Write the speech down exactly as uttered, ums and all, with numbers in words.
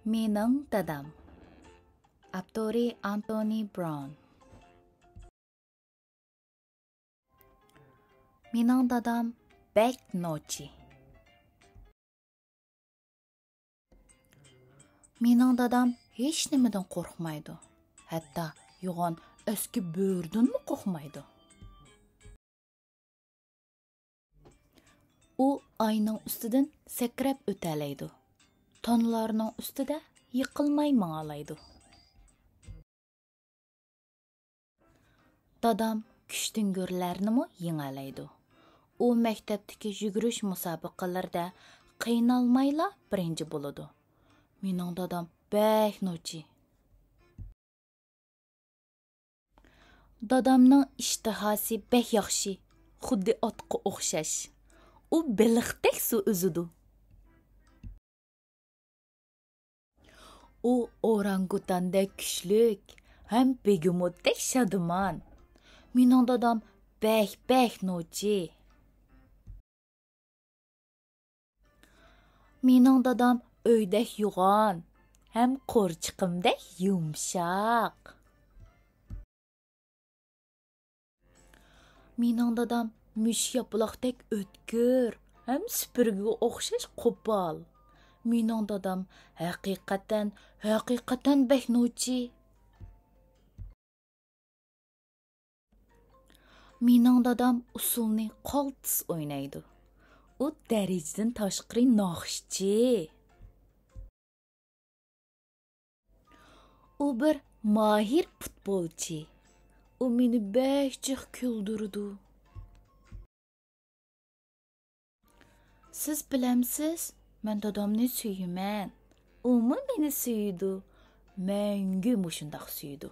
مېنىڭ دادام. ئاپتورى ئانتونى براۋن. مېنىڭ دادام بەك نوچى. مېنىڭ دادام ھېچنېمىدىن قورقمايدۇ. ھەتتا يوغان ئەسكى بۆرىدىنمۇ قورقمايدۇ. ئۇ ئاينىڭ ئۈستىدىن سەكرەپ ئۆتەلەيدۇ. تونلارنىڭ ئۈستىدە يىقىلماي ماڭالايدۇ. دادام كۈچتۈڭگۈرلەرنىمۇ يېڭەلەيدۇ. ئۇ مەكتەپتىكى يۈگۈرۈش مۇسابىقىلىرىدە قىينالمايلا بىرىنچى بولىدۇ. مېنىڭ دادام بەك نوچى. دادامنىڭ ئىشتىھاسى بەك ياخشى، خۇددى ئاتقا ئوخشاش. ئۇ بېلىقتەك سۇ ئۈزىدۇ. ئۇ ئورانگۇتاندەك كۈچلۈك ھەم بېگېموتتەك شادىمان. مېنىڭ دادام بەك، بەك نوچى. مېنىڭ دادام ئۆيدەك يوغان ھەم قورچىقىمدەك يۇمشاق. مېنىڭ دادام مۈشۈك ياپىلاقتەك ئۆتكۈر ھەم سۈپۈرگىگە ئوخشاش قوپال. مېنىڭ دادام ھەقىقەتەن، ھەقىقەتەن بەك نوچى. مېنىڭ دادام ئۇسسۇلنى قالتىس ئوينايدۇ. ئۇ دەرىجىدىن تاشقىرى ناخشىچى. ئۇ بىر ماھىر پۇتبولچى. ئۇ مېنى بەك جىق كۈلدۈرىدۇ. سىز بىلەمسىز، مەن دادامنى سۆيىمەن. ئۇمۇ مېنى سۆيىدۇ. مەڭگۈ مۇشۇنداق سۆيىدۇ.